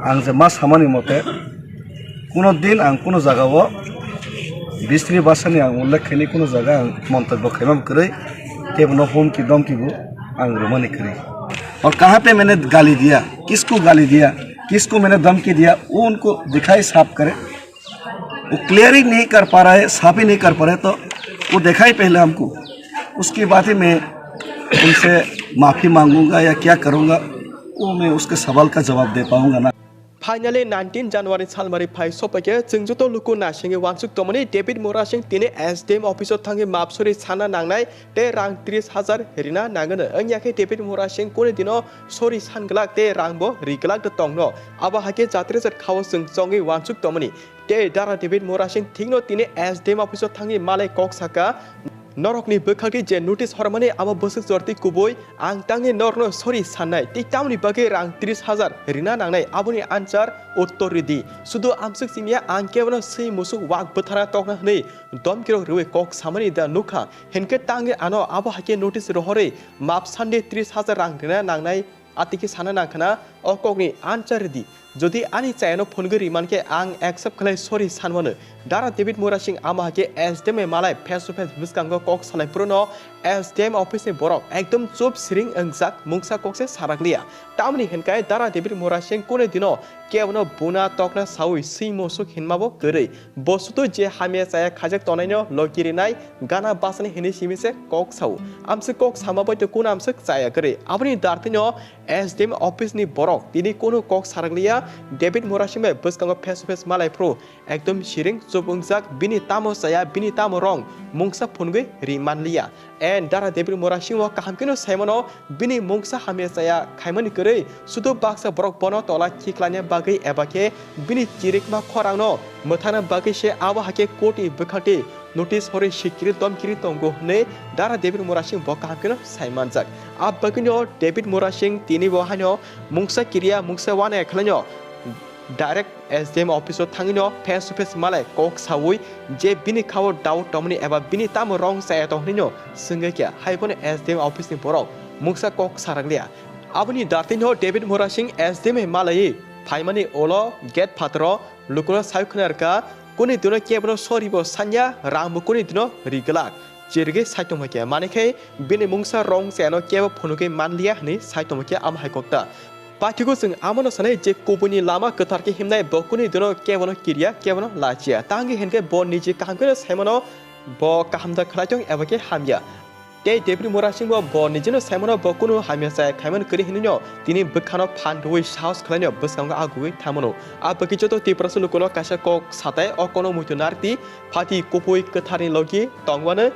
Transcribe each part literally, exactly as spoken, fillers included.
Ang je ma samani mote, kuno din ang kuno jagao Bisri bhasani ang ullekh khaini kuno jaga ang montobyo khaimam kwrwi, kebono humki domki bo ang rwmani kwrwi. और कहाँ पे मैंने गाली दिया, किसको गाली दिया, किसको मैंने धमकी दिया, वो उनको दिखाई साफ करे। वो क्लियर ही नहीं कर पा रहा है, साफ ही नहीं कर पा रहा है, तो वो दिखाई पहले हमको, उसके बाद ही मैं उनसे माफ़ी मांगूंगा या क्या करूंगा, वो मैं उसके सवाल का जवाब दे पाऊंगा ना। Finally, nineteen January salmari phai sophaikhe chwng joto luku naisingwi wansuk tongmani David Murasing tini S D M office o thangwi map sori sana nangnai tei rang tris hajar rina nangano. Wngya khe David Murasing kuni dino sori san glak tei rang bo ri glak tongno. Abo hai khe jatri jat khao chwng chongwi wansuk tongmani. Tei Dara David Murasing thikno tini S D M office o thangwi malai kok saka, "Norokni bwkhakni je notice hormani abo bwswk jorti kubui, ang tangwi norokno sori sannai, tei tamoni bagwi rang tris hajar rina nangnai, aboni answer uttor ridi. Sudu amswk simiya ang kebono swi musuk wak bwthara tokna hwnwi domkirok rwui kok samani da nukha, hinkhe tangwi ano abo hai khe notice rohorwi map sandi tris hajar rang rina nangnai." Atiki sana nangkhana o kokni answer ridi. Jodi ani chayano phunugwi rimankhe ang accept khlai sori sanmano. Dara David Murasing ama hai khe S D M malai face to face bwskango kok salai phuru no S D M office ni borok ekdom chup siring wngjak mungsa kokse sarakliya. Tamoni hinkai Dara David Murasing kune dino kebono buna tokna saui swi musuk hinmabo kwrwi. Bo sudu je hamya chaya khaijak tonaino loki rinai gana basani hinwi simi se kok sao. Amswk kok sama bai to kun amswk chaya kwrwi. Aboni dartino S D M office ni borok tini kunu kok sarakliya. David Murasing bai bwskango face to face malai phuru ekdom siring chup wngjak, bini tamo chaya, bini tamo rong mungsa phunugwi ri manliya. And Dara David Murasing o kaham kheno saimano, bini mungsa hamya chaya khaimani kwrwi sudu baksa borok bono tola khiklaina bagwi eba khe bini chirikma khorangno mwthana bagwi se abo hai khe koti bwkhakti notice horwi sikiri domkiri tongo hwnwi Dara David Murasing bo kaham kheno sai manjak. A bagwino David Murasing tini bo haino mungsa kiriya mungsa wana khlaino direct S D M office o thangwino face to face malai kok saui je bini khao doubt tongmani eba bini tamo rong chaya tong hwnwino swngwi khe hai bono S D M office ni borok mungsa kok sarakliya. Aboni dartino David Murasing S D M malaiwi phaimani ulo gate phataro lukuno sai khwnarwkha, kuni dino kebono soribo sanya, rangbo kuni dino ri glak. Chirigwi sai tongma khe, mani khe bini mungsa rong chayano kebo phunugwi manliya hwnwi sai tongma khe ama hai kokta. Pathigo chwng amano sanai je kubuini lama kwthar khe himnai bo kuni dino kebono kiriya, kebono lachiya. Tangwi hinkhe bo niji kaham kheno saimano bo kaham da khlai tong eba khe hamya. Tei David Murasing bo bo nijino saimano bo kunu hamya chaya khaimani kwrwi hinwino tini bwkhano phan rwui sahos khlaino bwskango agugwi thamano. A bagwi joto Tiprasa lukuno kaisa kok satai o kono muitu narwkdi, phathi kubui kwtharni logi tongmano.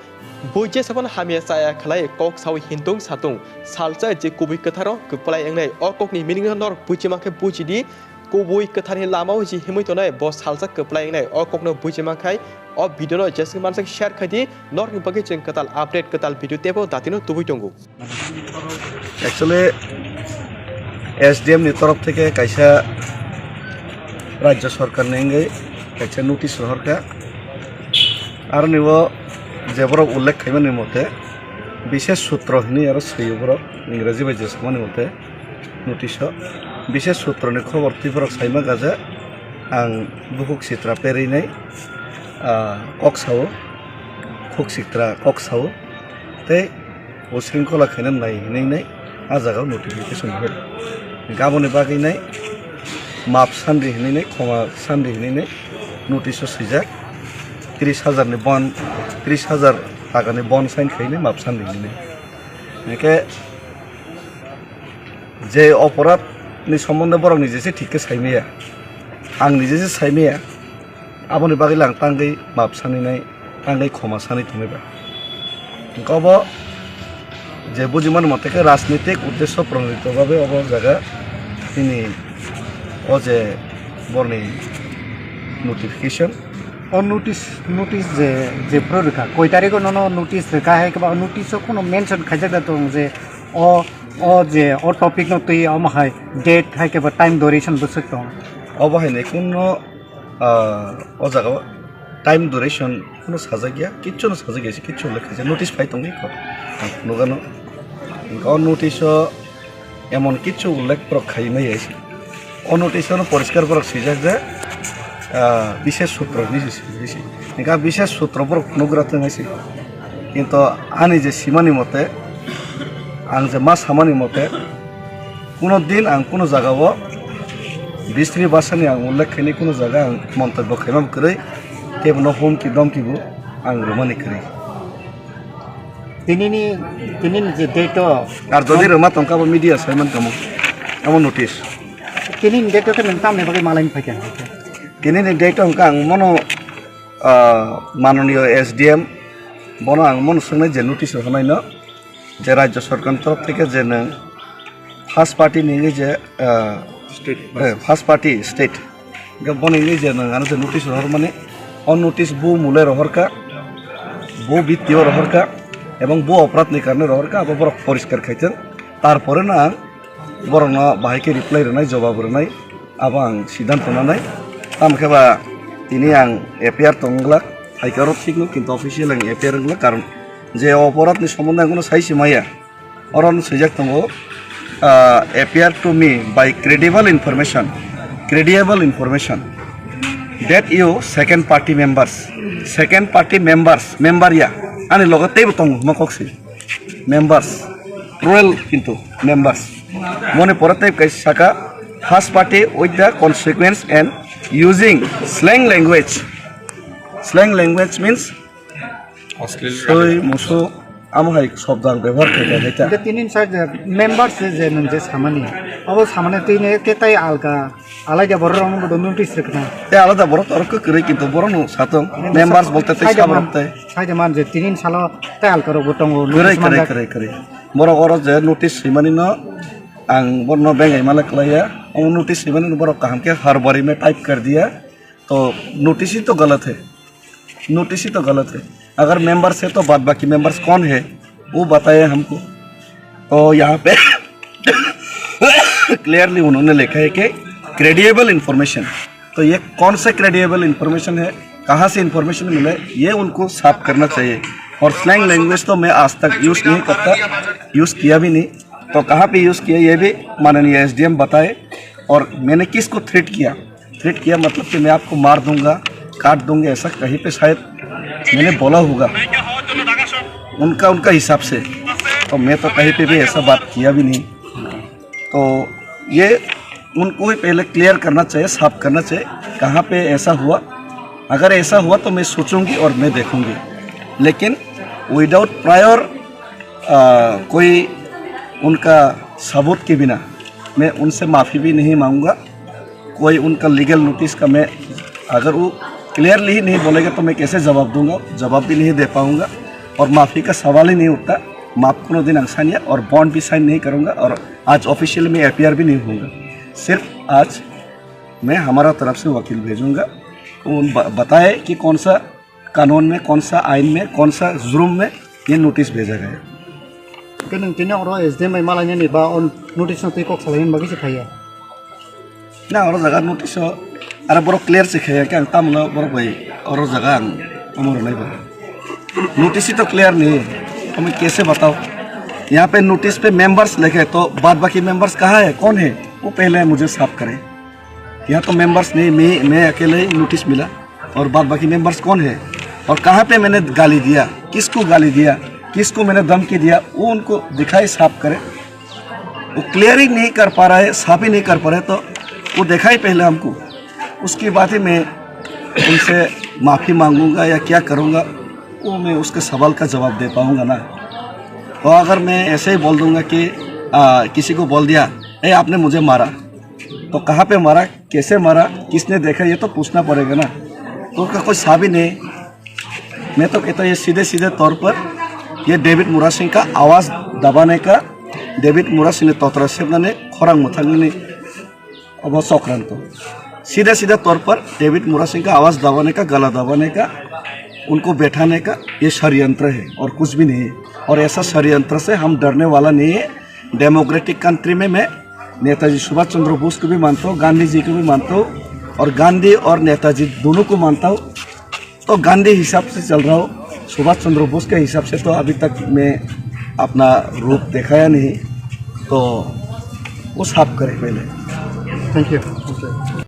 Bui jesabon hamya chaya khlai kok saui hintung satung salsa je kubui kwtharo kwplai wngnai. O kokni meaning no norok buji mankhe bujidi. Kubui kwtharni lamao je himwi tongnai bo salsa kwplai wngnai. O kokno buji mankhai o video no jeswk manswk share khaidi. Norokni bagwi chwng kwtal update, kwtal video teibo datino tubui tongo. Actually, S D M ni torof theke kaisa rajya sarkar ni wngwi kaisa notice rohorkha. Aroni o je borok ullekh khaimani mote, bishesh sutro hinwi aro swiyo borok, Ingraji bai je samani mote notice o. Bishesh sutro ni khobor twi borok saima gaja, ang bukhuk sitra perwi nai, ah, kok sao, khuk sitra kok sao, tei o sringkhola khaina nai hinwi nai a jaga o notification hor. Gaboni bagwi nai map sandi hinwi nai, khoma sandi hinwi nai notice o swijak. Tris hajar ni bond, tris hajar taka ni bond sign khainai map sandi hinwi nai. Hingkhe je oporadh ni sombonde borok ni jese thik khe saimaya, ang ni jese saimaya, aboni bagwi lang tangwi map sani nai. Tangwi khoma sani tongwi ba. Hingke obo je bujimani mote khe rajnitik uddesho pronodito babe obo jaga nini o je borni notification. O notice, notice je, je phuru rwkha, koi tarikh o nono notice rwkha hai khe ba o notice o kheno mention khaijak da tong je o, o je o topic no twi omo hai date hai khe ba time duration bwswk tong. Obo hai nai kheno Ah, o jaga o time duration phano sajak ya, kichu no sajak ya, kichu ullekh khaijak, notice phai tongwi kho, ang phunukgano. Hingke o notice o emon kichu ullekh borok khai maya se. O notice-o no poriskar borok swijak je, ah, bishes sutro hinwi se swijak se. Hingkhe a bishes sutro borok phunukgra thung hai se. Kinto ani je simani mote, ang je ma samani mote, kuno din ang kuno jagao bistri bhashani ang ullekh khainai, kuno jaga ang montobyo khaima kwrwi, kebono humki domki bo ang rwmani kwrwi. Tinini, tinini je date o. Ar jodi rwma tongkha bo media saiman kamo. Amo notice. Tinini date o khe nwng tamni bagwi malaini phaikha? Tinini date o hwnkha ang mono, ah, manoniyo S D M bono ang mono swngnai je notice rwhornaino je rajyo sorkarni torof theke je nwng first party ni je, ah, State. Eh, first party state. Hingke boni hingke je nwng ano je notice rohormani, o notice bo mole rohorkha, bo bitti o rohorkha, ebong bo oporad ni karone rohorkha, abo borok poriskar khaithwng. Tarpore no ang borok no bahai khe reply rwnai, jobab rwnai, abo ang siddhanto nanai. Tamo khe ba tini ang F I R tong wngla, hai khe oro thik no, kintu official ang F I R wngla, karon je oporad ni sombondhe ang kono sai se maya. Oro no swijak tongo, ah, appear to me by credible information, credible information that you second party members, second party members, member ya, ani loge teibo tongo, hwnma kok si, members, plural kintu members. Moni pore tei kaisa saka, first party with the consequence and using slang language. Slang language means Oslil. Soi, musu, amo hai sobdo ang bebohar khai khai ta. Hingke tini sa je members je, je nwng je samani, abo samani tini khe tai alka, alaida borok rok no bo notice rwkha. Tei alada borok to oro kwrwi, kintu borok no satong members bolte tei saida saborok man, tei. Saida man je tini salo tei alka rok bo tongo, kwrwi, notice kwrwi, manjak. Kwrwi, kwrwi. Borok oro je notice swimani no ang borok no bengai male kwlaiya. Omo notice swimani no borok kaham khe har bari mein type kar diya. To notice hi to galat hai. Notice ही तो गलत है। अगर मेंबर्स है तो बाद बाकी मेंबर्स कौन है वो बताए हमको। तो यहाँ पे क्लियरली उन्होंने लिखा है कि क्रेडिएबल इंफॉर्मेशन। तो ये कौन सा क्रेडिएबल इंफॉर्मेशन है, कहाँ से इंफॉर्मेशन मिला है, ये उनको साफ करना चाहिए। और स्लैंग लैंग्वेज तो मैं आज तक यूज़ नहीं करता, यूज़ किया भी नहीं। तो कहाँ पे यूज़ किया ये भी माननीय एसडीएम बताए। और मैंने किसको थ्रेट किया, थ्रेट किया मतलब कि मैं आपको मार दूंगा, काट दूंगा, ऐसा कहीं पे शायद मैंने बोला होगा उनका, उनका हिसाब से। तो मैं तो कहीं पे भी ऐसा बात किया भी नहीं। तो ये उनको ही पहले क्लियर करना चाहिए, साफ करना चाहिए, कहाँ पे ऐसा हुआ। अगर ऐसा हुआ तो मैं सोचूंगी और मैं देखूंगी, लेकिन विदाउट प्रायर कोई उनका सबूत के बिना मैं उनसे माफ़ी भी नहीं मांगूंगा। कोई उनका लीगल नोटिस का मैं, अगर वो क्लियरली ही नहीं बोलेगा तो मैं कैसे जवाब दूंगा, जवाब भी नहीं दे पाऊंगा। और माफ़ी का सवाल ही नहीं उठता। माफ़ कोनो दिन अंग साइन या और बॉन्ड भी साइन नहीं करूंगा और आज ऑफिशियल में एपीआर भी नहीं होऊंगा। सिर्फ आज मैं हमारा तरफ से वकील भेजूंगा, वो उन ब-, बताए कि कौन सा कानून में, कौन सा आइन में, कौन सा जुर्म में ये नोटिस भेजा गया। Ke nwng tini oro S D M bai malainani ba o notice no twi kok salainani bagwi se phaiya? Na, oro jaga notice o, aro borok clear se khaya khe ang tamo no borok bai oro jaga ang omo rwnai ba. Notice hi to clear nahi, hum kaise batao? Yahan pe notice pe members likhe, to baad baki members kahan hai, kaun hai? Wo pehle mujhe saaf kare. यहाँ तो मेंबर्स नहीं, मैं, मैं अकेले ही नोटिस मिला। और बाद बाकी मेंबर्स कौन है और कहाँ पे मैंने गाली दिया, किसको गाली दिया, किसको मैंने धमकी दिया, वो उनको दिखाई, साफ करे। वो क्लियर ही नहीं कर पा रहा है, साफ ही नहीं कर पा रहे, तो वो दिखाई पहले हमको, उसके बाद ही मैं उनसे माफ़ी मांगूंगा या क्या करूंगा, वो मैं उसके सवाल का जवाब दे पाऊंगा ना। और अगर मैं ऐसे ही बोल दूंगा कि आ, किसी को बोल दिया, ए, आपने मुझे मारा, तो कहाँ पे मारा, कैसे मारा, किसने देखा, ये तो पूछना पड़ेगा ना। तो उसका कोई साफ ही नहीं। मैं तो कहता हूँ, ये सीधे सीधे तौर पर ये डेविड मुरासिंग का आवाज़ दबाने का, डेविड मुरासिंग ने तोतरा सेबनाने खोरांग मथांगनी अब चक्रांत। सीधा सीधा तौर पर डेविड मुरासिंग का आवाज़ दबाने का, गला दबाने का, उनको बैठाने का ये षड्यंत्र है और कुछ भी नहीं है। और ऐसा षड्यंत्र से हम डरने वाला नहीं है। डेमोक्रेटिक कंट्री में मैं नेताजी सुभाष चंद्र बोस को भी मानता हूँ, गांधी जी को भी मानता हूँ, और गांधी और नेताजी दोनों को मानता हूँ। तो गांधी हिसाब से चल रहा हूँ, सुभाष चंद्र बोस के हिसाब से तो अभी तक मैं अपना रूप दिखाया नहीं, तो वो साफ करे पहले। Thank you.